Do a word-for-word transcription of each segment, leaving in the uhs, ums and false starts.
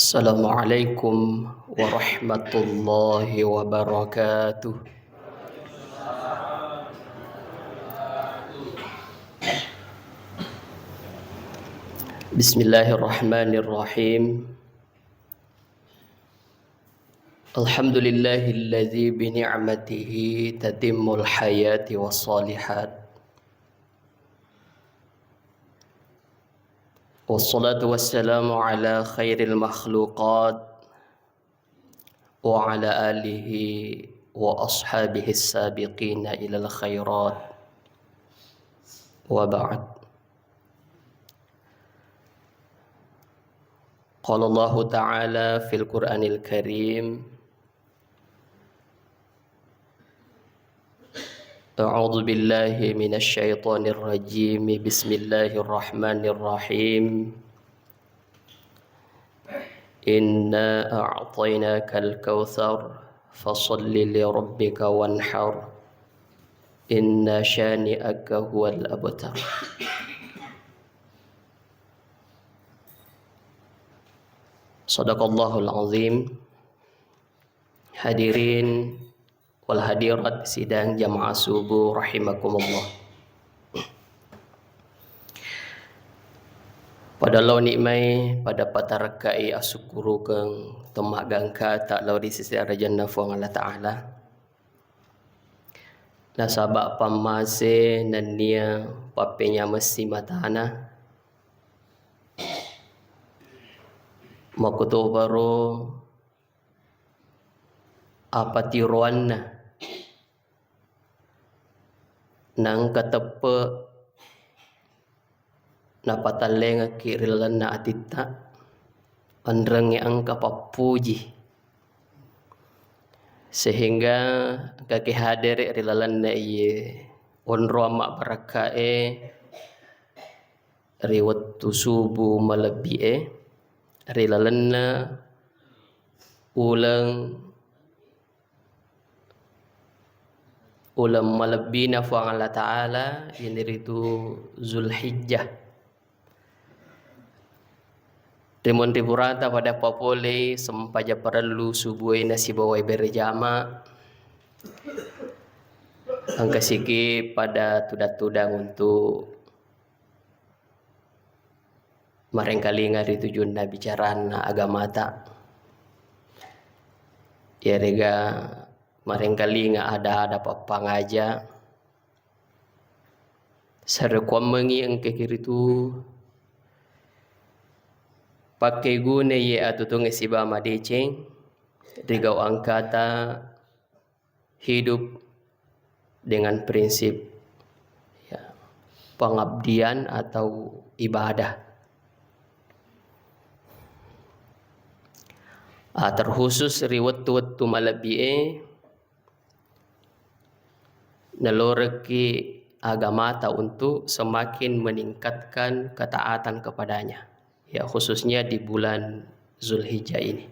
Assalamualaikum warahmatullahi wabarakatuh. Bismillahirrahmanirrahim. Alhamdulillahilladzi bini'matihi tatimmul hayati wassalihat. Wassalatu wassalamu ala khairil makhluqat wa ala alihi wa ashabihi sabiqina ilal khairat. Wa ba'd. Qala Allahu ta'ala fil Qur'anil Karim, A'udzu billahi minasy syaithanir rajim. Bismillahirrahmanirrahim. Inna a'tainakal kautsar, fasalli li rabbika wanhar. Inna syani'aka huwal abtar. Sadaqallahul azim. Hadirin wal hadirat sidang jamaah subuh rahimakumullah. Pada lao nikmai, pada patarakkai asukkurukeng temmaggangka ta lao ri sisi arajanna Fuang Allah Ta'ala. Nasaba pammase nennia pappenyamessi matana. Makkutoparo apa tiroanna nangka teppe napatallengekki ri lalenna atitta, enrengnge engka pappuji, sehingga engkaki hadere ri lalenna iye onroang mabbarakkae ri wettu subuh malebbi'e ri lalenna uleng uleng malebbina Fuang Allah Ta'ala, iyanaritu Zulhijjah. Rimunri purata pada papolei sempajang parellu subuh e nasibawai berejama. Engka siki pada tudang-tudang untuk marengkalinga ri tujunna bicaranna agamata. Iyarega marengkalinga ada-ada pappangaja. Sarekkuammengi engkaki ritu pakkeguna iye atutungnge siba madeceng ri gau angkata hidup dengan prinsip, ya, pengabdian atau ibadah. Ah, terkhusus ri wettu-wettu malebbi'e, nalorekki agamata untuk semakin meningkatkan ketaatan kepadanya, ya, khususnya di bulan Zulhijjah ini.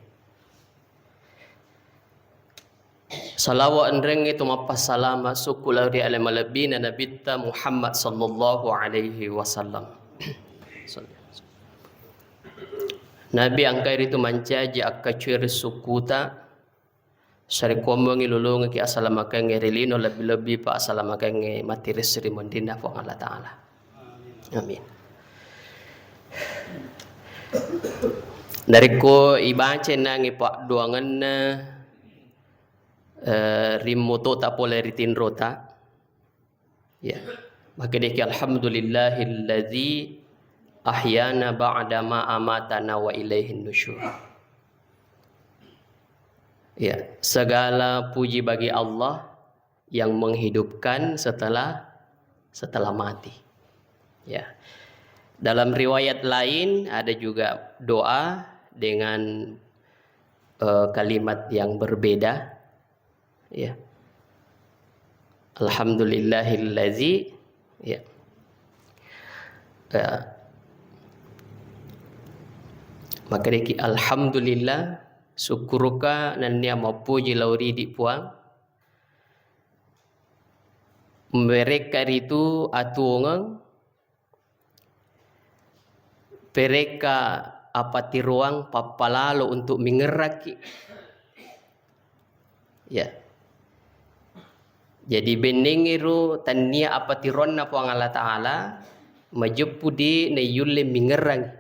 Salawa enrengnge tu mappassalama sukku lao ri ale malebbina Nabitta Muhammad sallallahu alaihi wasallam. Nabi engkai ritu mancaji akkacueri sukkuta, sarekkuammengi lolongekki assalamakengnge ri lino, lebbi-lebbi pa assalamakengnge mattiressui ri menrinna Puang Allah Ta'ala. Amin. Narekko ibaca nangi paddoangenna, eh, ri motota pole ri tinrota, ya, makkedaki, "Alhamdulillahilladzi ahyana ba'da ma amatana wa ilaihin nusyur." Ya, segala puji bagi Allah yang menghidupkan setelah, setelah mati. Ya. Dalam riwayat lain ada juga doa dengan, eh, kalimat yang berbeda. Ya. Alhamdulillahillazi, ya. Eh, makkedaki, "Alhamdulillah, sukkuruka nennia mappuji lao ridi Puang." Merekka ritu atuongeng, perekka apatiroang pappalalo untuk mingerrakki. Ya. Jadi bennengngi ro tannia apatiroanna Puang Allah Ta'ala, majeppu de' naiyulle mingerrangi.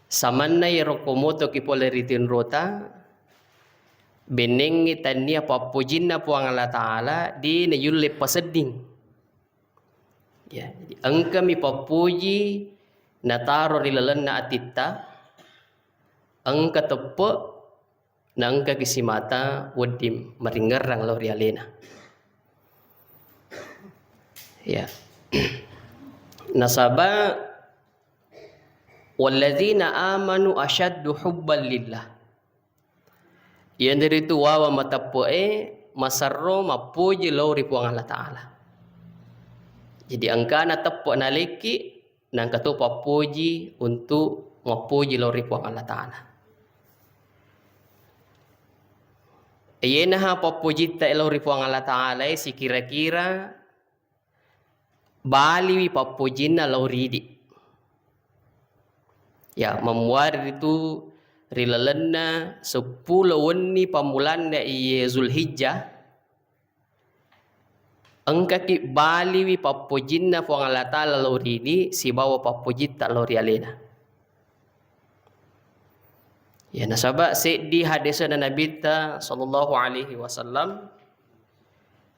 Samanna iyaro ko motoki pole ri tinrota, bennengngi tannia pappojinna Puang Allah Ta'ala, de' naiyulle pasedding. Ya, jadi engkami pappoji nataro ri lalenna atitta, engka teppe', naengkaki simata wedding maringerrang lao ri alena. Ya. Nasaba, "Walladzina amanu asyaddu hubban lillah." Iyanaritu wawa mateppe'e maserro mappoji lao ri Puang Allah Ta'ala. Jadi engkana teppe' nalekki, naengka to pappoji untuk mappoji lao ri Puang Allah Ta'ala. Iyenaha pappojitta lao ri Puang Allah Ta'ala e sikira-kira baliwi pappojinna lao ridi. Ya, mammuari ritu ri lalenna seppulo wenni pammulanna iye Zulhijjah, engkaki baliwi pappojinna Puang Allah Ta'ala lao ridi sibawa pappojitta lao ri alena. Ya, nasaba seddi hadisna Nabitta sallallahu alaihi wasallam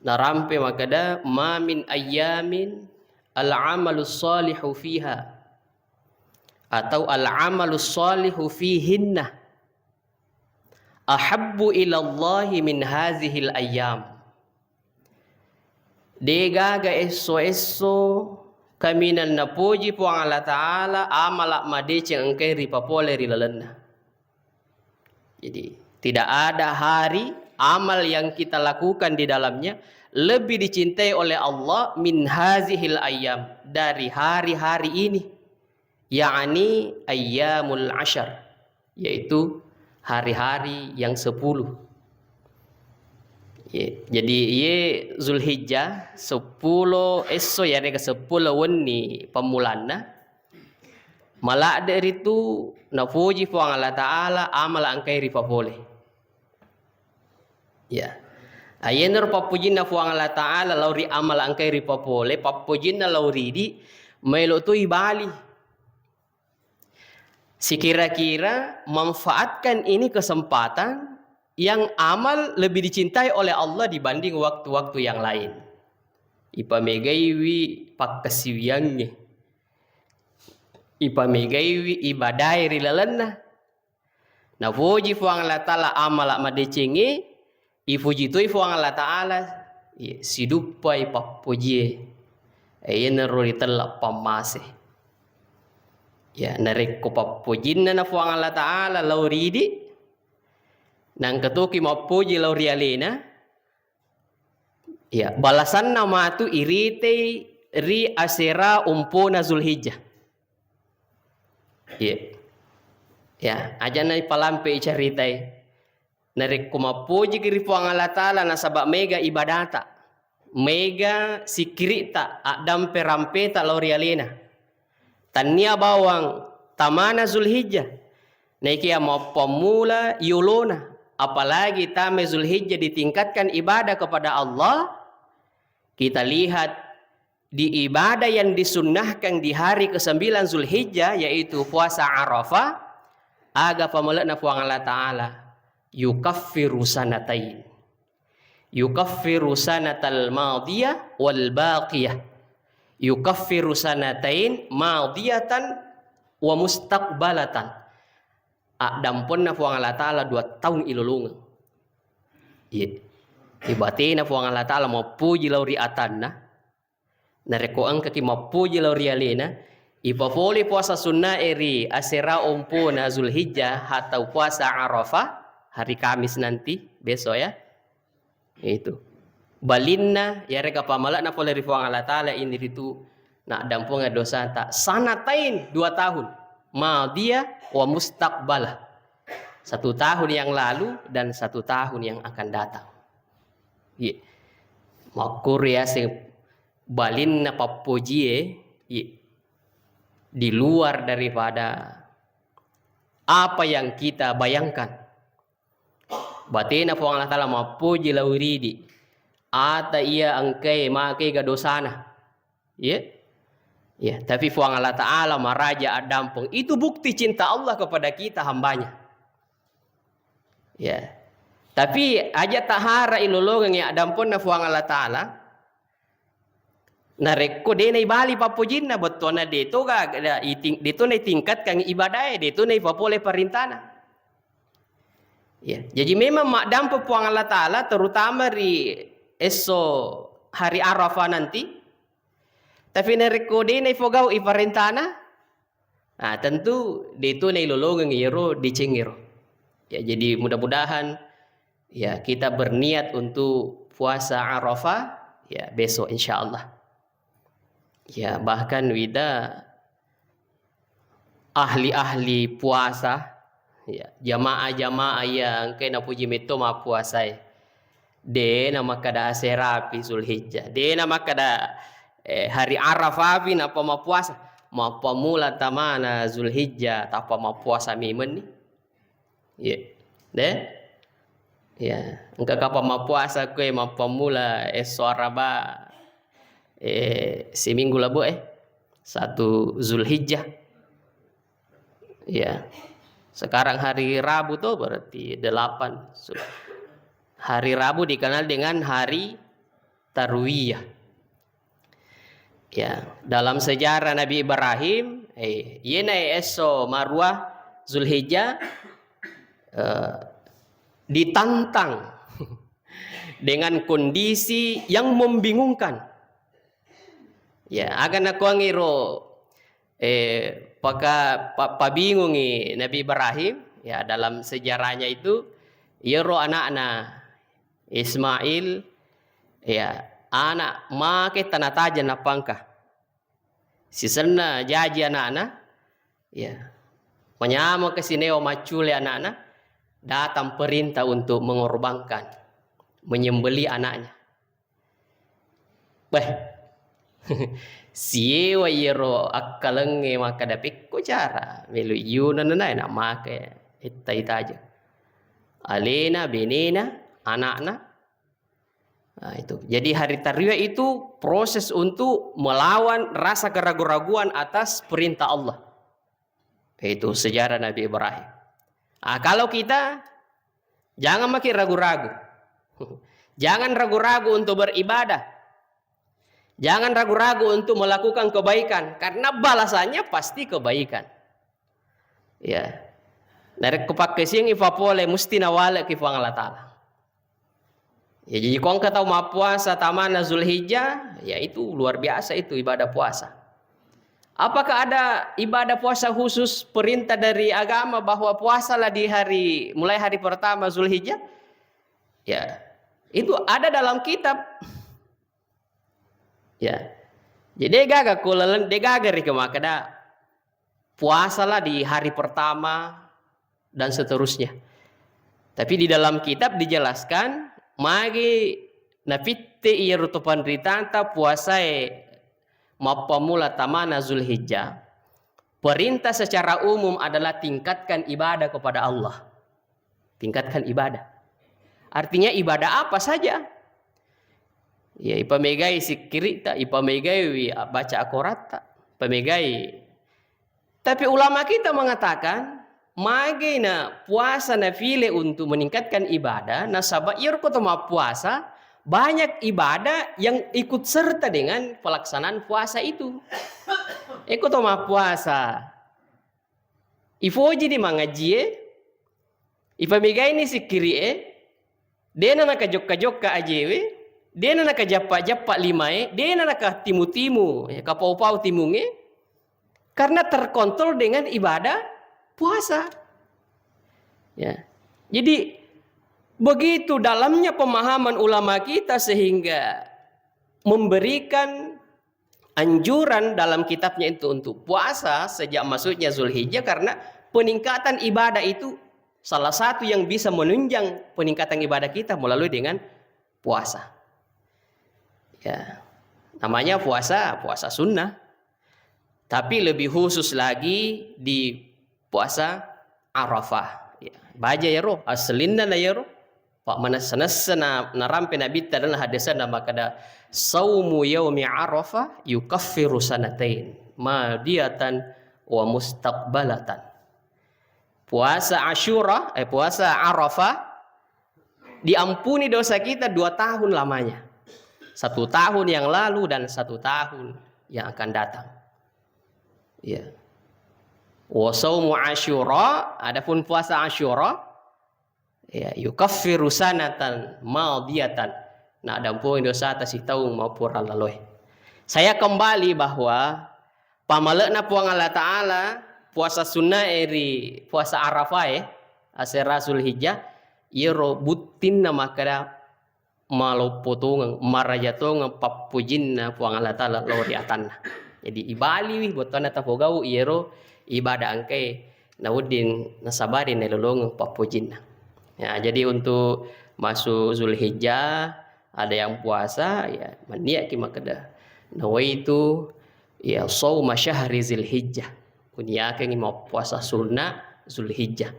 narampe makkeda, "Ma min ayyamin al-amalu salihu fiha," atau "al-amalu salihu fihinna ahabbu ilallahi min hazihil ayyam." Degaga esso-esso kaminang napoji Puang Allah Ta'ala amala madeceng engkai ripapole ri lalenna. Jadi, tidak ada hari amal yang kita lakukan di dalamnya lebih dicintai oleh Allah min hazihil ayyam, dari hari-hari ini, yakni ayyamul ashar, yaitu hari-hari yang sepuluh. Ye, jadi iye Zulhijjah, seppulo esso yarega seppulo wenni pammulanna, maladde ritu napoji Puang Allah Ta'ala amala engkai ripapole. Ya. Ayenaro pappojinna Puang Allah Ta'ala lao ri amala engkai ripapole, pappojinna lao ridi, maelo tu ibali. Sikira-kira manfaatkan ini kesempatan yang amal lebih dicintai oleh Allah dibanding waktu-waktu yang lain. Ipamegaiwi pakkasiwiangnge. Ipamegaiwi ibadae ri lalenna. Napoji Puang Allah Ta'ala amala madecengnge, ipuji toi Puang Allah Ta'ala, iya, siduppai pappojie. Eh, iyanaro ritella pammase. Ya, narekko pappojinna na Puang Allah Ta'ala lao ridi, nangka toki mappoji lao ri alena, ya, balasanna matu iritei ri asera ompona Zulhijjah. Iya. Ya, ajanna ipalampe icaritai. Narekko mappojiki ri Puang Allah Ta'ala nasaba mega ibadata, mega sikkiri'ta, addampe-rampeta lao ri alena. Tannia bawang tamana Zulhijjah, naikia mappammula yolona, apalagi tame Zulhijjah ditingkatkan ibadah kepada Allah, kita lihat di ibadah yang disunnahkan di hari kesembilan Zulhijjah, yaitu puasa Arafah, aga pamale'na Puang Allah Ta'ala, yukaffiru sanatain. Yukaffiru sanatal madiyah wal baqiyah. Yukaffiru sanatain madiyatan wa mustaqbalatan. Addamponna Puang Allah Ta'ala dua taung ilolongeng. Iya. Ibatena Puang Allah Ta'ala mappuji lao ri atanna. Narekko engkaki mappuji lao ri alena, ipapole puasa sunnae ri asera ompona Zulhijjah atau puasa Arafah, hari Kamis nanti, besok ya. Itu. Balinna, yarega pamale'na pole ri Puang Allah Ta'ala ini ritu, naddampungeng dosata. Sanatain, dua tahun. Madiyah wa mustaqbalah. Satu tahun yang lalu dan satu tahun yang akan datang. Iya. Makkuro yaseng balinna pappojie, iya. di luar daripada apa yang kita bayangkan. Batena Puang Allah Ta'ala mappoji lao ridi. Ata iya engkae makega dosana. Iya? Ya, tapi Puang Allah Ta'ala maraja addampeng. Itu bukti cinta Allah kepada kita hambanya. Ya. Tapi aja tahara ilolongengngi addampenna Puang Allah Ta'ala. Narekko de naibali pappojinna, bettuanna de to ga-, da-, iting-, de to naitingkatkan ibadae, de to naipapole parintana. Ya, jadi memang maddampe Puang Allah Ta'ala, terutama ri esso hari Arafah nanti. Tapi narekko de naifogau'i parentana, ah, tentu de to nailolongeng iyaro decengngero. Ya, jadi mudah-mudahan, ya, kita berniat untuk puasa Arafah, ya, besok, insya Allah. Ya, bahkan wida ahli-ahli puasa, ya, jamaah-jamaah iya engkae napoji metto mappuasae. De namakkeda aserapi Zulhijjah, de namakkeda, eh, hari Arafapi nappa mappuasa. Mappammula tamana Zulhijjah tappa mappuasa memenni. Iya. De? Ya, engka kapang mappuasa koe mappammula esso Araba, eh, seminggu labo, eh, satu Zulhijjah. Ya. Sekarang hari Rabu tuh berarti delapan. So, hari Rabu dikenal dengan hari Tarwiyah. Ya, dalam sejarah Nabi Ibrahim, eh, iyena esso maruah Zulhijjah, eh, ditantang dengan kondisi yang membingungkan. Ya, aga nakuangiro, eh, paka-, pa-, pabingungi Nabi Ibrahim, ya, dalam sejarahnya itu, iyaro anakna Ismail, ya, anak make tanah tajam napangka. Sisenna jaji anakna, ya, manyameng kasinewa maccule anakna, datang perintah untuk mengorbankan, menyembelih anaknya. Beh, siewa iyaro akkalengnge makkeda, pekko cara melo iyuna nanae namake etta itajeng. Alena, benena, anakna. Nah, itu. Jadi hari Tarwiyah itu proses untuk melawan rasa keraguan-raguan atas perintah Allah. Itu sejarah Nabi Ibrahim. Ah, kalau kita, jangan makin ragu-ragu. Jangan ragu-ragu untuk beribadah. Jangan ragu-ragu untuk melakukan kebaikan, karena balasannya pasti kebaikan. Ya. Narekko pakkasiangngi papole, musti nawale'ki Puang Allah Ta'ala. Ya, jadi ko engka tau mappuasa tamana Zulhijjah, ya itu luar biasa itu ibadah puasa. Apakah ada ibadah puasa khusus perintah dari agama bahwa puasalah di hari, mulai hari pertama Zulhijjah? Ya, itu ada dalam kitab. Ya. Jadi, degaga ko laleng, degaga ri makkeda puasalah di hari pertama dan seterusnya. Tapi di dalam kitab dijelaskan, magi napitte iyaro to panritanta puasae mappammula tamana Zulhijjah. Perintah secara umum adalah tingkatkan ibadah kepada Allah. Tingkatkan ibadah. Artinya ibadah apa saja. Ya, ipamegai sikkiritta, ipamegai wi baca akoratta, pamegai. Tapi ulama kita mengatakan, magi na puasa nafile untuk meningkatkan ibadah, nasaba iyaro ko to mappuasa, banyak ibadah yang ikut serta dengan pelaksanaan puasa itu. Eko to mappuasa, ifoji di mangajie, ipamegaini sikkiri'e, dena nakajokka-jokka ajewe, dena nakajappa-jappa limae, dena nakatimu-timu, ya, kapau-pau timunge, karena terkontrol dengan ibadah puasa. Ya. Jadi, begitu dalamnya pemahaman ulama kita sehingga memberikan anjuran dalam kitabnya itu untuk puasa sejak masuknya Zulhijjah, karena peningkatan ibadah itu salah satu yang bisa menunjang peningkatan ibadah kita melalui dengan puasa. Ya, namanya puasa, puasa sunnah. Tapi lebih khusus lagi di puasa Arafah. Ya, baja iyaro, aselinna na iyaro. Pa manessa-nessa na, narampe Nabitta dalam hadisna makkeda, "Saumu yaumi Arafah yukaffiru sanatain madiyatan wa mustaqbalatan." Puasa Asyura, eh, puasa Arafah diampuni dosa kita dua tahun lamanya. Satu tahun yang lalu dan satu tahun yang akan datang. Ya. Wa saumu Asyura, adapun puasa Asyura, ya, yukaffiru sanatan madiyatan. Na dampui dosata sitaung maupura laloe. Saya kembali bahwa pamale'na Puang Allah Ta'ala, puasa sunnae ri puasa Arafae, asera Zulhijjah, iyaro buttinna makkeda maloppo tongeng, maraja tongeng pappojinna Puang Allah Ta'ala lao ri atanna. Jadi, ibaliwi bottoanna tapogau iyaro ibadah engkae, na wedding nasabari nailolongeng pappojinna. Ya, jadi untuk masuk Zulhijjah, ada yang puasa, ya, manniakki makkeda, "Nawaitu, ya, shauma syahri Zulhijjah." Uniakengi mappuasa sunna Zulhijjah.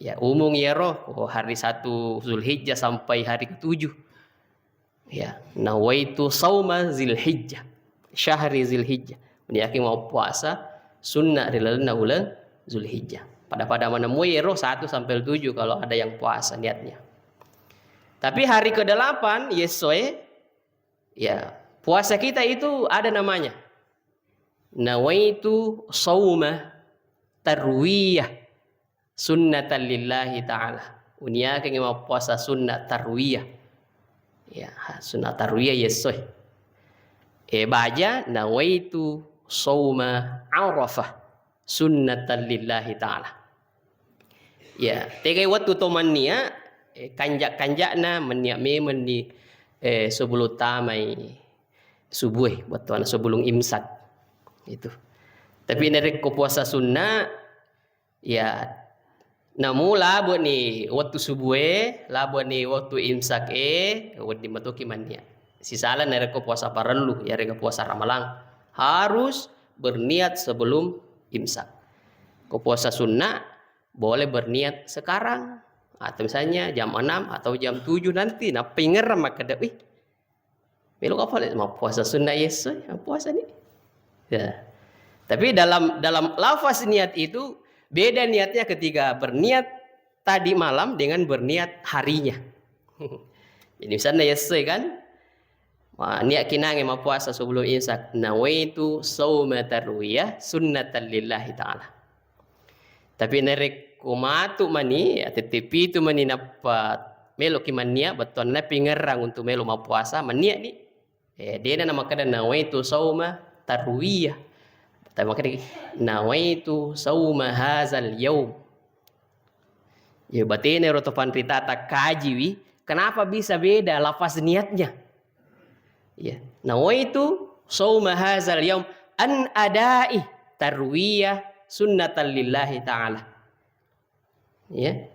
Ya, umum iyaro, ko hari satu Zulhijjah sampai hari ketujuh. Ya, nawaitu sauma Zilhijjah, syahri Zilhijjah. Niakieng mappuasa sunna ri lalenna uleng Zulhijjah. Pada-pada manemmu iyaro satu sampai tujuh kalau ada yang puasa niatnya. Tapi hari kedelapan, yesoe, ya, puasa kita itu ada namanya. Nawaitu sauma tarwiyah sunnatan lillahi ta'ala. Uniakengngi mappuasa sunna tarwiyah. Ya, sunna tarwiyah yesoe. E baja, nawaitu sauma Arafah sunnatan lillahi ta'ala. Ya, tegai wettu to mannia, eh, kanja-kanjana mannia memenni, eh, sebelum tamai subuh, eh, wettuanna sebelum imsak. Itu. Tapi narekko puasa sunna, ya, namu labe'ni wettu subuh e, labe'ni wettu imsak e, wedding matoki mannia. Sisala narekko puasa parellu, yarega puasa ramalang, harus berniat sebelum imsak. Ko puasa sunna, boleh berniat sekarang, atau misalnya jam enam atau jam tujuh nanti, nappa ingerrang makkeda, "Wih, melo kapale mappuasa sunna yeso, mappuasa ni." Ya. Tapi dalam, dalam lafaz niat itu beda niatnya ketika berniat tadi malam dengan berniat harinya. Jadi misalnya yeso kan, wah, niat kinange mappuasa sebelum imsak, nawaitu sauma tarwiyah sunnatan lillahi ta'ala. Tapi narekko matu mani, ya, tette pitu mani nappa meloki mannia, bettuanna pingerrang untuk melo mappuasa, mannia ni. Eh, dena namakkeda nawaitu sauma tarwiyah. Tapi makkeda nawaitu sauma hazal yaum. Ya, batena ero to panritata kajiwi, kenapa bisa beda lafaz niatnya? Ya, nawaitu sauma hazal yaum an adai tarwiyah sunnatan lillahi ta'ala. Ya.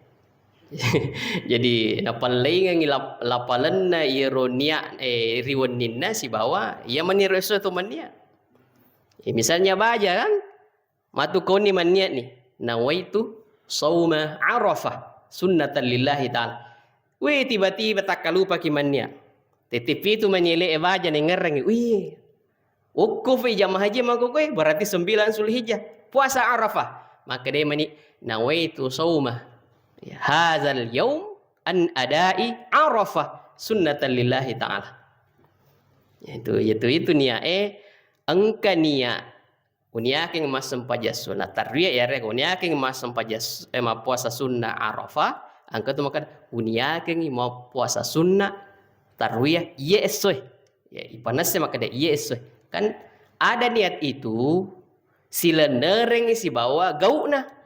Jadi, napallengengi lap-, lapalenna iyaro niat, eh, ri wenninna sibawa iya maniro esso to manniat. Ya, misalnya baja kan, matu koni manniat ni, nawaitu sauma Arafah sunnatan lillahi ta'ala. Wih, tiba-tiba takkalupaki manniat. Tette pitu mani ele e baja nengerengi. Wih, wukkufi jamaah haji makkokkoe, berarti sembilan Zulhijjah. Puasa Arafah. Makkeda mani, nawaitu sauma, ya, hazal yaum an adai Arafah sunnatan lillahi ta'ala. Itu, itu, itu niat e, engka niat uniakeng massempajang sunna tarwiyah, ya, rek, uniakeng massempajang s-, eh, mappuasa sunna Arafah, engka tu makkeda uniakengi mappuasa sunna tarwiyah, iye essoe. Ya, ipanesse makkeda iye essoe. Kan ada niat itu silennerengi sibawa gau'na.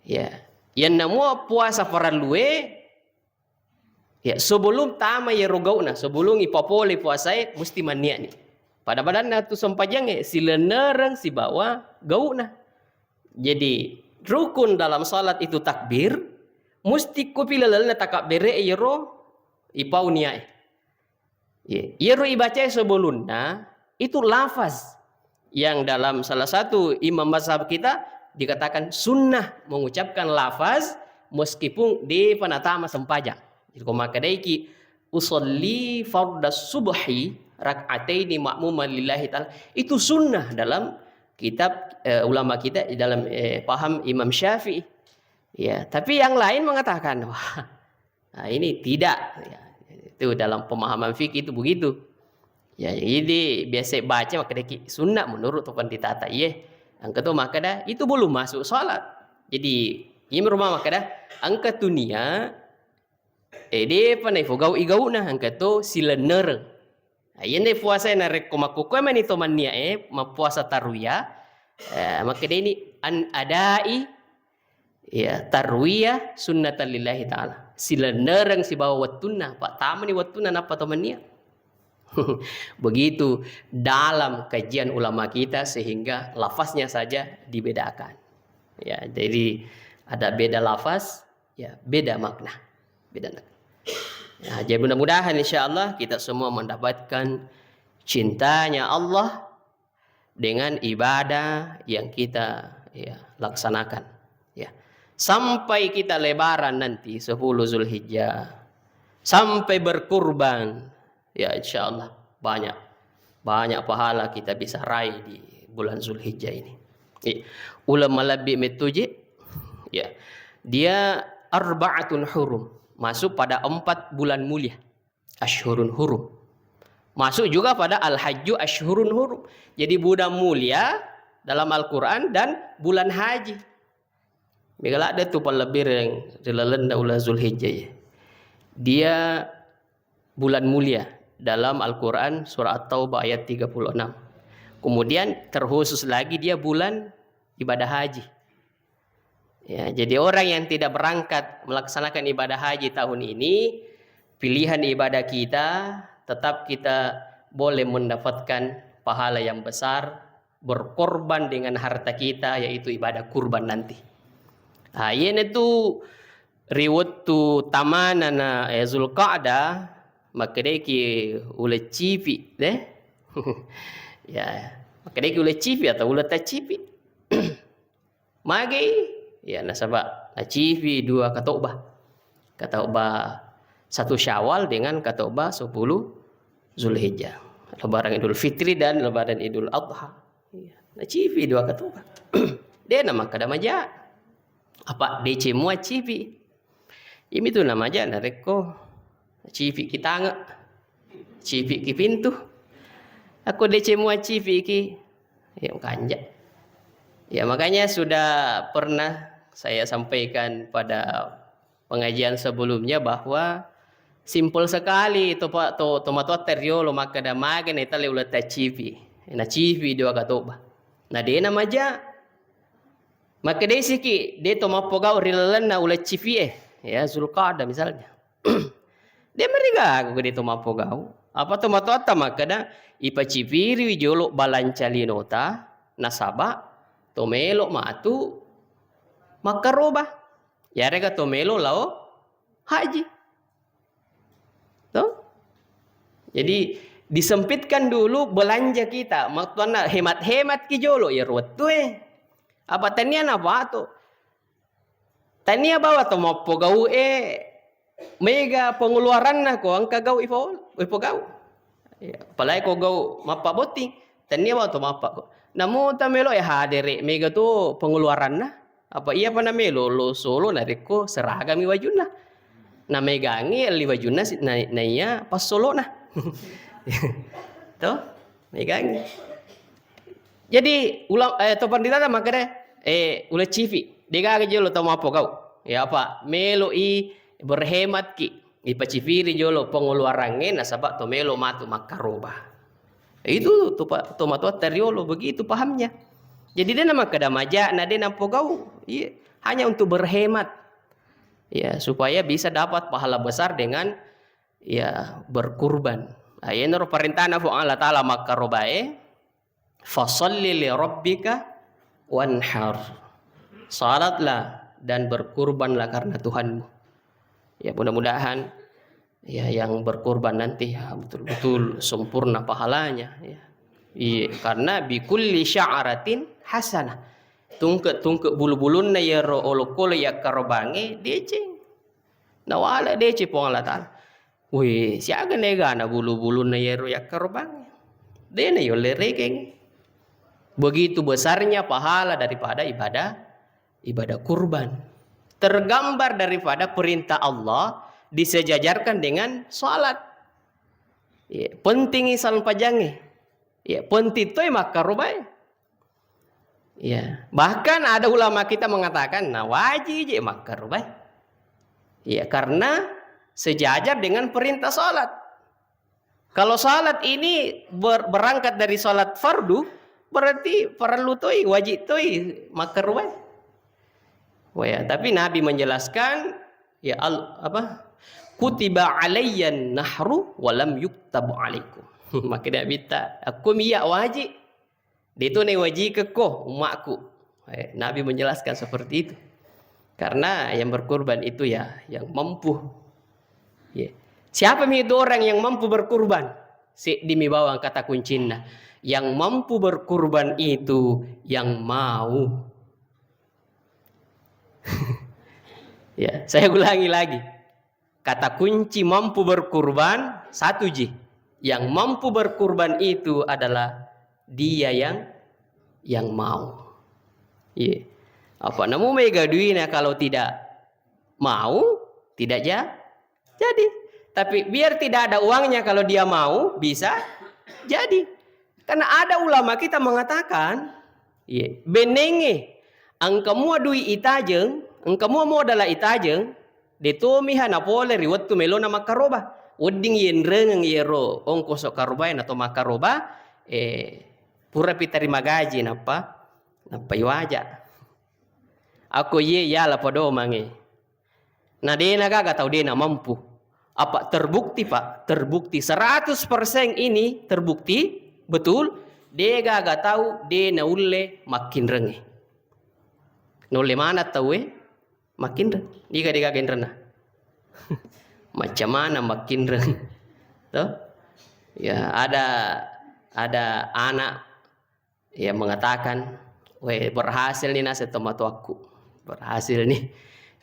Ya, yanna mua puasa farellue, ya, sebelum tama iyaro gau'na, sebelum ipapole puasae, musti manniatni. Pada-padanna tu sempajangnge silennereng sibawa gau'na. Jadi, rukun dalam salat itu takbir, musti kupi lalenna takabbere iyaro ipau niae. Ye, iyaro ibacae sebelumna, itu lafaz. yang dalam salah satu imam mazhab kita dikatakan sunnah mengucapkan lafaz meskipun depa natama sempajang. Jadi, ko makkedaiki, "Usalli fardas subhi rak'ataini ma'muman lillahi ta'ala," itu sunnah dalam kitab, eh, ulama kita, dalam, eh, paham Imam Syafi'i. Ya, tapi yang lain mengatakan, "Wah, nah, ini tidak." Ya, itu dalam pemahaman fikih itu begitu. Ya, jadi biasa baca makkedaki sunnah menurut tu pendeta ta. Iye, engka tu makkeda itu belum masuk salat. Jadi, iya rumah makkeda, engka tu nia, eh, depa naifogau igauna, engka tu silennereng. Nah, iyenne puasa narekko makkukue mani to mannia, eh, mappuasa tarwiyah, eh, makkedeni an adai, ya, tarwiyah sunnatan lillahi ta'ala. Silennereng sibawa wettunna, pa tamani wettunna nappa to mannia. Begitu dalam kajian ulama kita sehingga lafaznya saja dibedakan. Ya, jadi ada beda lafaz, ya, beda makna. Beda makna. Ya, jadi mudah-mudahan insya Allah kita semua mendapatkan cintanya Allah dengan ibadah yang kita, ya, laksanakan. Ya. Sampai kita lebaran nanti, sepuluh Zulhijjah, sampai berkurban, ya, insya Allah banyak, banyak pahala kita bisa raih di bulan Zulhijjah ini. Iya. Uleng malebbi mettuji, ya, dia arbaatun hurum, masuk pada empat bulan mulia. Asyhurun hurum. Masuk juga pada al-hajju asyhurun hurum. Jadi, bulan mulia dalam Al-Quran dan bulan haji. Mega ladde tu palebbi ri, ri lalenna uleng Zulhijjah, ya. Dia bulan mulia dalam Al-Quran, surah At-Taubah ayat tiga puluh enam. Kemudian terkhusus lagi dia bulan ibadah haji. Ya, jadi orang yang tidak berangkat melaksanakan ibadah haji tahun ini, pilihan ibadah kita, tetap kita boleh mendapatkan pahala yang besar, berkorban dengan harta kita, yaitu ibadah kurban nanti. Ah, iyana tu ri wettu tamanana, eh, Zulqa'dah, makkedeki uleng cipi, deh. Ya, makkedeki uleng cipi atau uleng taccipi. Magi? Ya, nasaba nacipi dua katobba. Katobba satu Syawal dengan katobba sepuluh Zulhijjah. Lebaran Idul Fitri dan Lebaran Idul Adha. Iya, nacipi dua katobba. De namakkeda maja. Apa deceng mua cipi? Iyami tu namaja narekko cipiki tange, cipiki pintu. Akko deceng mua cipiki, ya kanja. Ya, makanya sudah pernah saya sampaikan pada pengajian sebelumnya bahwa simpel sekali to pa-, to, tomatoatta riolo makkeda magi naitelle uleng taccipi. Nacipi dua katobba. Na de namaja. Makkedai siki, de to mappogau ri lalenna uleng cipie, ya, Zulqa'dah misalnya. De marigaga ko de to mappogau. Apa tomatoatta makkeda, ipacipiriwi jolo balanca linota, nasaba to melo matu makkaroba. Yarega to melo lao haji. Toh? Jadi, disempitkan dulu belanja kita. Maktuanna hemat-hemat ki jolo, ya, wettue. Apa tania napato? Tania bawa to mappogau e, mega pengeluaranna ko engka gau ifo-, ipogau. Ya, apalagi ko gau mappabotting, tania bawa to mappa ko. Namu ta melo e hadere, mega tu pengeluaranna. Apa iya pa namelo lo solo narekko seragami wajunna. Namegangi elli wajunna si-, na-, naiya passolona. Toh? Megangi. Jadi, ula-, eh, to pandita ta makkeda, eh, uleng cipi. Degaga jolo tau mappogau. Ya apa? Melo i berhemat ki. Ipacipiri jolo pengeluarangnge nasaba to melo matu makkaroba. Itu to pa-, tomatoatta riolo begitu pahamnya. Jadi de namakkeda maja na de nappogau. Iya, hanya untuk berhemat. Ya, supaya bisa dapat pahala besar dengan, ya, berkurban. Nah, yenaro parentana Puang Allah Taala makkarobae, "Fasalli li rabbika wanhar." Salatlah dan berkurbanlah karena Tuhanmu. Ya, mudah-mudahan, ya, yang berkurban nanti, ya, betul-betul sempurna pahalanya, ya. Iya, karena bikulli sya'ratin hasanah. Tungke-tungke bulu-bulunna iyaro olokolo yakkarobangnge deceng. Nawala deceng Puang Allah Ta'ala. Wih, siaga negana bulu-bulunna iyaro yakkarobangnge. Dena yolle rekeng. Begitu besarnya pahala daripada ibadah, ibadah kurban. Tergambar daripada perintah Allah disejajarkan dengan salat. Iya, pentingi salpajangnge. Iya, penting toi makkarobae. Iya, bahkan ada ulama kita mengatakan, nah, wajib je makkarobae. Iya, karena sejajar dengan perintah salat. Kalau salat ini ber-, berangkat dari salat fardu, berarti perlu toi, wajib toi makkarobae. Oh ya, tapi Nabi menjelaskan, ya al-, apa? Kutiba alayyan nahru walam yuktab alaikum. Maka dia minta, aku iya wajib. Dia itu nih wajib ke ko umatku. Eh, Nabi menjelaskan seperti itu. Karena yang berkurban itu ya yang mampu. Ya. Siapa mi itu orang yang mampu berkurban? Seddi mi bawang kata kuncinna. Yang mampu berkurban itu yang mau. Ya, saya ulangi lagi. Kata kunci mampu berkurban satu ji. Yang mampu berkurban itu adalah dia yang, yang mau. Iya. Apa namu mega duina kalau tidak mau, tidak ja-, jadi. Tapi biar tidak ada uangnya, kalau dia mau, bisa jadi. Karena ada ulama kita mengatakan, iya, benengnge, engka mua dui itajeng, engka mua modala itajeng, de tomiha napole ri wettu melona makkaroba. Wedding yenrengeng yero ongkoso karobae na to makkaroba, eh, purapi tarima gaji nappa, nappa iwaja. Ako ye yala pedomangnge. Na dena gaga tau dena mampu. Apa terbukti, Pak? Terbukti seratus persen ini terbukti betul, de gaga tau dena ulle makkinrengnge. Naulle mana tauwe makkinreng? Iga de gaga inrenna? Macam mana makkinreng? Toh? Ya, ada, ada anak ya mengatakan, "Weh, berhasil nih naseng tomatoakku. Berhasil nih.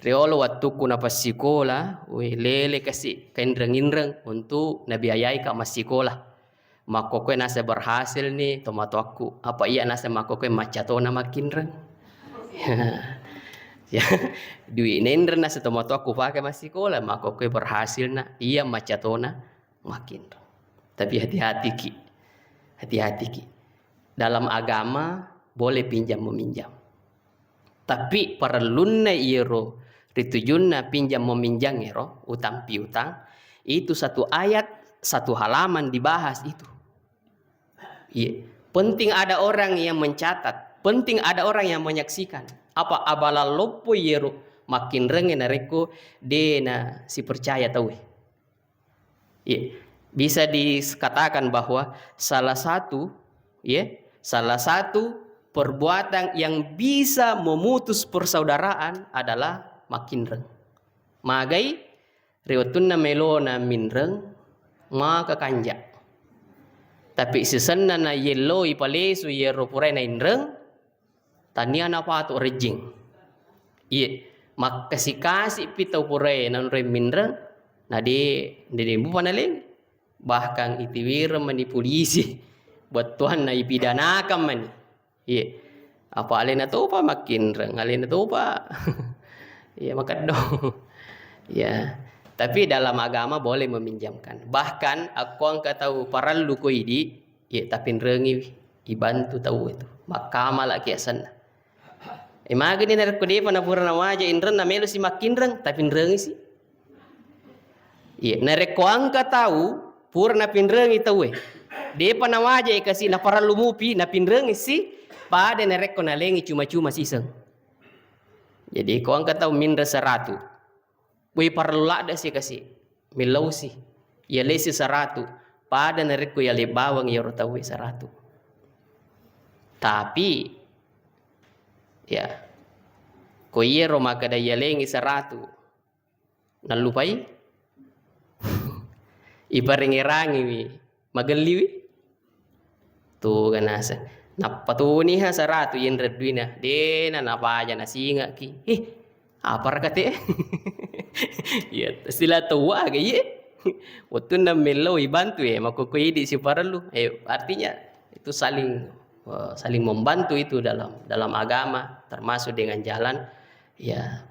Riolo wattukku napassikola, weh, lele kasi kainreng-inreng untuk nabiayai ka massikola. Makkokkoe naseng berhasil nih tomatoakku. Apa iya naseng makkokkoe maccatona makkinreng?" Ya, duit nenreng naseng tomatoakku pakai massikola, makkokkoe berhasil na, iya maccatona makkinreng. Tapi hati-hati ki, hati-hati ki. Dalam agama boleh pinjam meminjam. Tapi parellunna iyero ritujunna pinjam meminjam ero, utang piutang, itu satu ayat, satu halaman dibahas itu. Iya. Penting ada orang yang mencatat, penting ada orang yang menyaksikan. Apa abala loppo iyero makkinrengnge narekko dena sipercaya tauwe. Iya. Bisa dikatakan bahwa salah satu, ya, salah satu perbuatan yang bisa memutus persaudaraan adalah makkinreng. Magai ri wettunna melona minreng maka kanja. Tapi sisenna na yelloi palesu yero purai nainreng, tania napato rejjing. Iye, makkasi-kasi pi tau purae nanre minreng, na de, de, de mupa naleng. Bahkan itiwireng mani polisi, bettuanna ipidanakan mani. Iye. Apa alena topa makkinreng, alena topa. Iya, makeddo. Ya. Tapi dalam agama boleh meminjamkan. Bahkan akko engka tau parellu ko idi, iya, tapinrengi, ibantu tau itu. Makkamala ki asenna. E, magani narekko depa napura nawaja inrenna melo si makkinreng, tapinrengi si. Iya, narekko engka tau pura napinrengi tauwe, depa nawaja e kasi, naparellu mupi, napinrengi si, pada narekko nalengi cuma-cuma siseng. Jadi ko engka tau minreng seratu, woi parellu ladde si kasi, millau si, yalesi seratu, pada narekko yale bawang yaro tauwe seratu. Tapi ya, ko iyaro makkeda yalengi seratu, nallupai, iparengerangiwi, magelliwi. Tu ganasa. Nappa tuniha saratu yenre duina. Dena napaja nasingaki. Eh, apa rakate? Ya, istilah tua aga ye. Wettunna mello ibantu ya, makoko idi siparellu. Eh, artinya itu saling, eh, saling membantu itu dalam, dalam agama, termasuk dengan jalan, ya,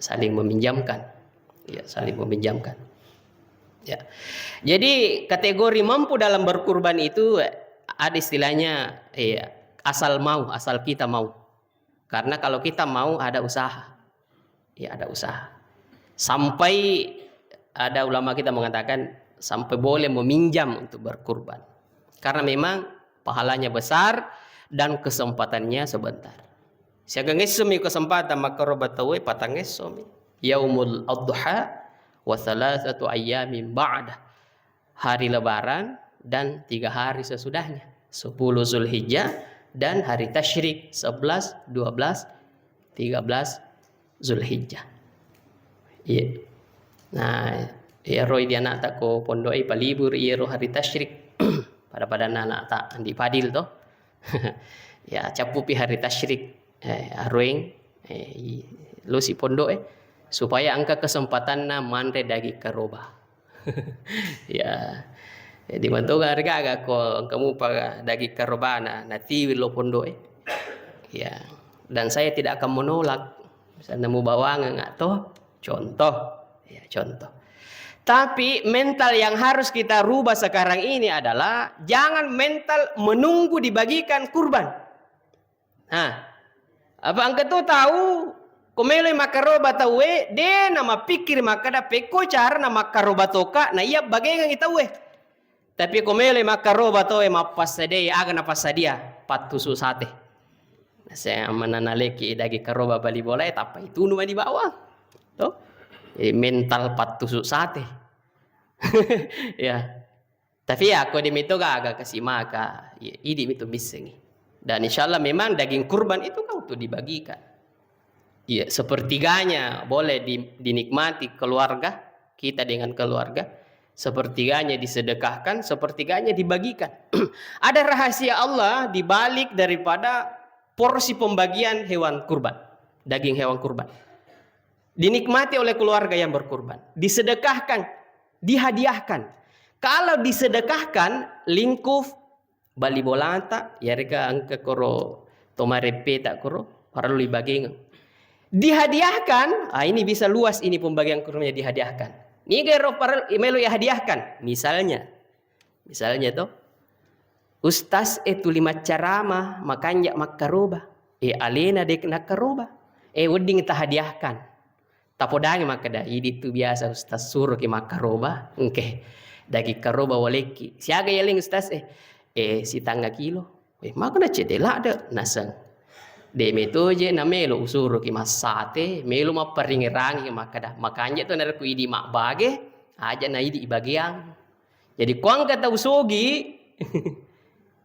saling meminjamkan. Ya, saling meminjamkan. Ya. Jadi, kategori mampu dalam berkurban itu, eh, ada istilahnya, ya, asal mau, asal kita mau. Karena kalau kita mau, ada usaha. Ya, ada usaha. Sampai ada ulama kita mengatakan, sampai boleh meminjam untuk berkurban. Karena memang pahalanya besar dan kesempatannya sebentar. Siaga ngessomi kesempatan makkaroba tauwe, patangessomi. Yaumul Adha wa thalathatu ayyamin ba'da. Hari Lebaran dan tiga hari sesudahnya. Sepuluh Zulhijjah dan hari Tasyrik, sebelas, dua belas, tiga belas Zulhijjah. Iya. Nah, iyaro idi anakta ko pondoe, palibur iyaro hari Tasyrik. Pada-pada anakta Andi Padil to. Ya, cappupi hari Tasyrik. Eh, arueng, eh, i-, losi pondoe, supaya engka kesempatanna manre daging karoba. Ya. Jadi, matoga rigaga ko engka mupa daging karobana, natiwi lo pondoe. Ya. Dan saya tidak akan menolak. Misalnya mubawangeng atau contoh. Ya, contoh. Tapi mental yang harus kita rubah sekarang ini adalah jangan mental menunggu dibagikan kurban. Nah, apa engka to tau, ko meloi makkaroba tauwe, de namapikkiri makkeda, pekko carana makkaroba toka, na iya bagengengi tauwe. Tapi ko meloi makkaroba tauwe, mappassadiai, aga napassadia? Pattusu sate. Nase amanna naleki daging karoba bali bolae, tappa itunu mani bawang. To? Jadi mental pattusu sate. Ya. Tapi ya, ko demi to gaga kasi maka, ya, idi mi tu missengi. Dan insya Allah memang daging kurban itu kan untuk dibagikan. Ya, sepertiganya boleh di-, dinikmati keluarga, kita dengan keluarga. Sepertiganya disedekahkan, sepertiganya dibagikan. Ada rahasia Allah di balik daripada porsi pembagian hewan kurban, daging hewan kurban. Dinikmati oleh keluarga yang berkurban, disedekahkan, dihadiahkan. Kalau disedekahkan, lingkup bali bolata, yarega engka koro tomareppeta koro, parellu ibagengeng. Dihadiahkan, ah, ini bisa luas ini pembagian kurbannya dihadiahkan. Niga ero parellu melo ihadiahkan? Misalnya, misalnya to, ustaz e tuli maccarama, makanja makkaroba. E, alena dek nakkaroba. E, wedding tahadiahkan. Tapodangi makkeda, idi tu biasa ustaz suroki makkaroba, engke. Daging karoba walekki. Siaga yaleng ustaz e? E, sitangnga kilo. E, maka na cedde ladde naseng. De meto je namelo usuroki massate, melo mapparingerangi makkeda, makanja to narekko idi mabbage, aja na idi ibageang. Jadi, ko engka tau sogi,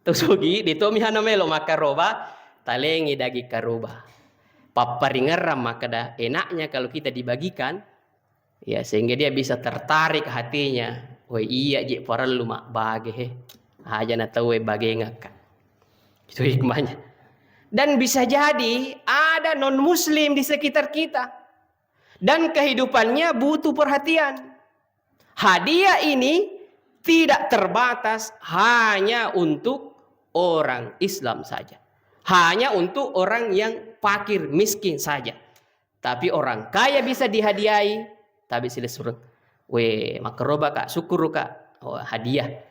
tau sogi, de to mihana melo makkaroba, talengi daging karoba. Papparingerang makkeda, enaknya kalau kita dibagikan, ya, sehingga dia bisa tertarik hatinya. Woi, iya je parellu mabbage he. Aja na tau bagengakka. Itu hikmahnya. Dan bisa jadi ada non muslim di sekitar kita. Dan kehidupannya butuh perhatian. Hadiah ini tidak terbatas hanya untuk orang Islam saja. Hanya untuk orang yang fakir miskin saja. Tapi orang kaya bisa dihadiahi, tapi silessureng. We, makkaroba ka, sukkuru ka. Oh, hadiah.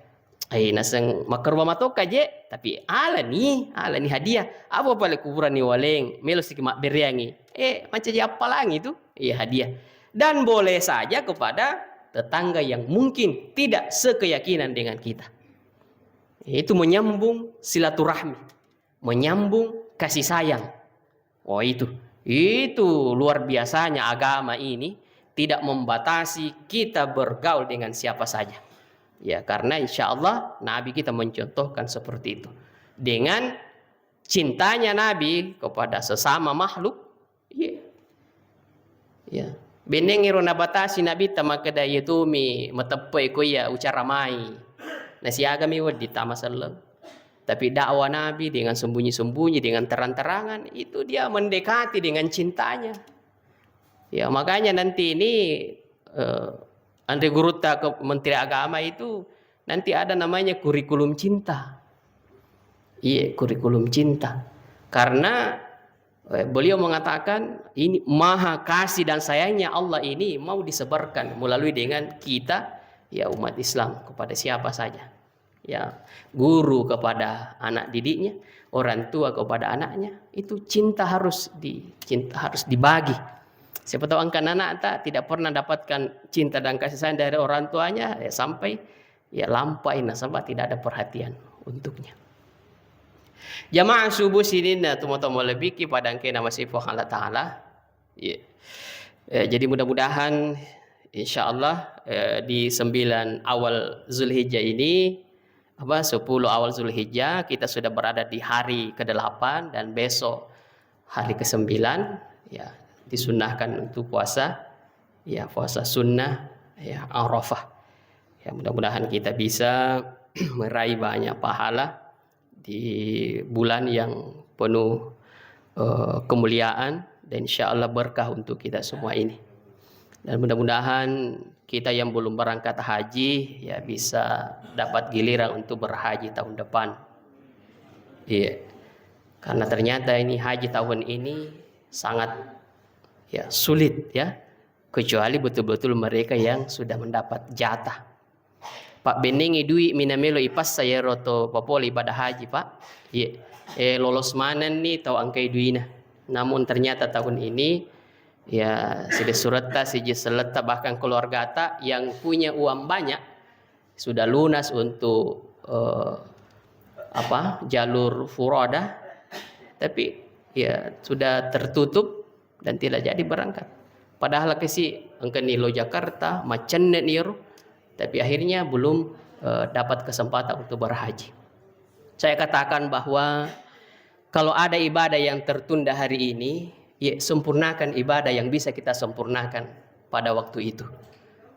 Eh, naseng makkaroba matoka je, tapi alani, alani hadiah. Apa pale kuburan ni waleng, melo siki mabbereangi. Eh, mancaji appalangi tu. Iya, hadiah. Dan boleh saja kepada tetangga yang mungkin tidak sekeyakinan dengan kita. Itu menyambung silaturahmi, menyambung kasih sayang. Oh, itu. Itu luar biasanya agama ini tidak membatasi kita bergaul dengan siapa saja. Ya, karena insya Allah Nabi kita mencontohkan seperti itu. Dengan cintanya Nabi kepada sesama makhluk, iya. Ya. Beneng iro nabatasi Nabitta makkeda, iya tumi mateppe ko iya ucara mai. Nasiagami wedding tama selleng. Tapi dakwah Nabi dengan sembunyi-sembunyi, dengan terang-terangan, itu dia mendekati dengan cintanya. Ya, makanya nanti ini, eh, Anre Gurutta ke Menteri Agama itu nanti ada namanya kurikulum cinta. Iya, kurikulum cinta. Karena, eh, beliau mengatakan ini maha kasih dan sayangnya Allah ini mau disebarkan melalui dengan kita, ya, umat Islam kepada siapa saja. Ya, guru kepada anak didiknya, orang tua kepada anaknya, itu cinta harus di-, cinta harus dibagi. Siapa tahu engka anak tak tidak pernah dapatkan cinta dan kasih sayang dari orang tuanya, ya, sampai, ya, lampai nasaba tidak ada perhatian untuknya. Jamaah subuh sininna tomatoa malebbiki pada engkae namasei Puang Allah Ta'ala. Iya. Eh, jadi mudah-mudahan, insya Allah, eh, di sembilan awal Zulhijjah ini, apa, sepuluh awal Zulhijjah, kita sudah berada di hari kedelapan dan besok hari kesembilan, ya, disunnahkan untuk puasa, ya, puasa sunnah, ya, Arafah. Ya, mudah-mudahan kita bisa meraih banyak pahala di bulan yang penuh, eh, kemuliaan dan insya Allah berkah untuk kita semua ini. Dan mudah-mudahan kita yang belum berangkat haji, ya, bisa dapat giliran untuk berhaji tahun depan. Iya. Karena ternyata ini haji tahun ini sangat, ya, sulit, ya. Kecuali betul-betul mereka yang sudah mendapat jatah. Pabbennengngi dui mina melo ipassa iyaro to papole ibadah haji, Pak. Iya. Eh, lolos manenni tau engkai duina. Namun ternyata tahun ini, ya, side suretta, sijing selletta, bahkan keluargata yang punya uang banyak sudah lunas untuk, eh, apa, jalur furoda, tapi, ya, sudah tertutup dan tidak jadi berangkat. Padahal kesi engkani lo Jakarta, macenne ni ro, tapi akhirnya belum, eh, dapat kesempatan untuk berhaji. Saya katakan bahwa kalau ada ibadah yang tertunda hari ini, ya, sempurnakan ibadah yang bisa kita sempurnakan pada waktu itu.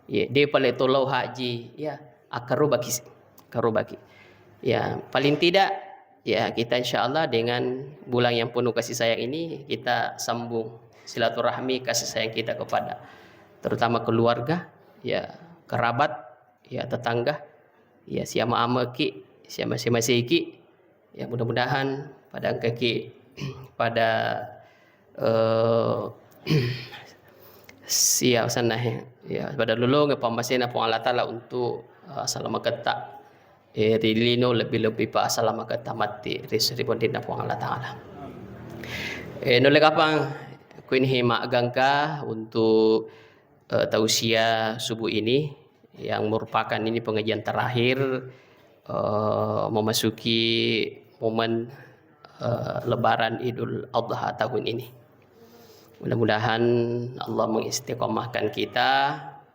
Ya, de pale tolao haji, ya, akkarobaki, karobaki. Ya, paling tidak, ya, kita insya Allah dengan bulan yang penuh kasih sayang ini, kita sambung silaturahmi kasih sayang kita kepada terutama keluarga, ya, kerabat, ya, tetangga, ya, siama ameki, siama simaseki. Ya, mudah-mudahan pada engkaki pada, eh, siap sana, ya, pada lulung pammasena Puang Allah Ta'ala untuk, eh, asalamaketta. Eh, ri lino lebbi-lebbi pa asalamaketta matti ri serri bondinna Puang Allah Ta'ala. Eh, nulle kapang kuini maggangka untuk, eh, tausiah subuh ini yang merupakan ini pengajian terakhir, eh, memasuki momen, eh, Lebaran Idul Adha tahun ini. Mudah-mudahan Allah mengistiqomahkan kita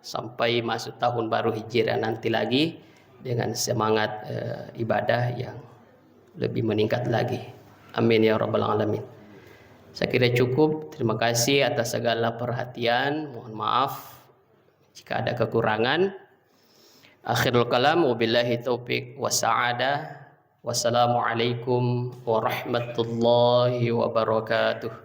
sampai masuk tahun baru Hijriah nanti lagi dengan semangat, eh, ibadah yang lebih meningkat lagi. Amin ya rabbal alamin. Saya kira cukup. Terima kasih atas segala perhatian. Mohon maaf jika ada kekurangan. Akhirul kalam, wabillahi taufiq wa sa'adah. Wassalamualaikum warahmatullahi wabarakatuh.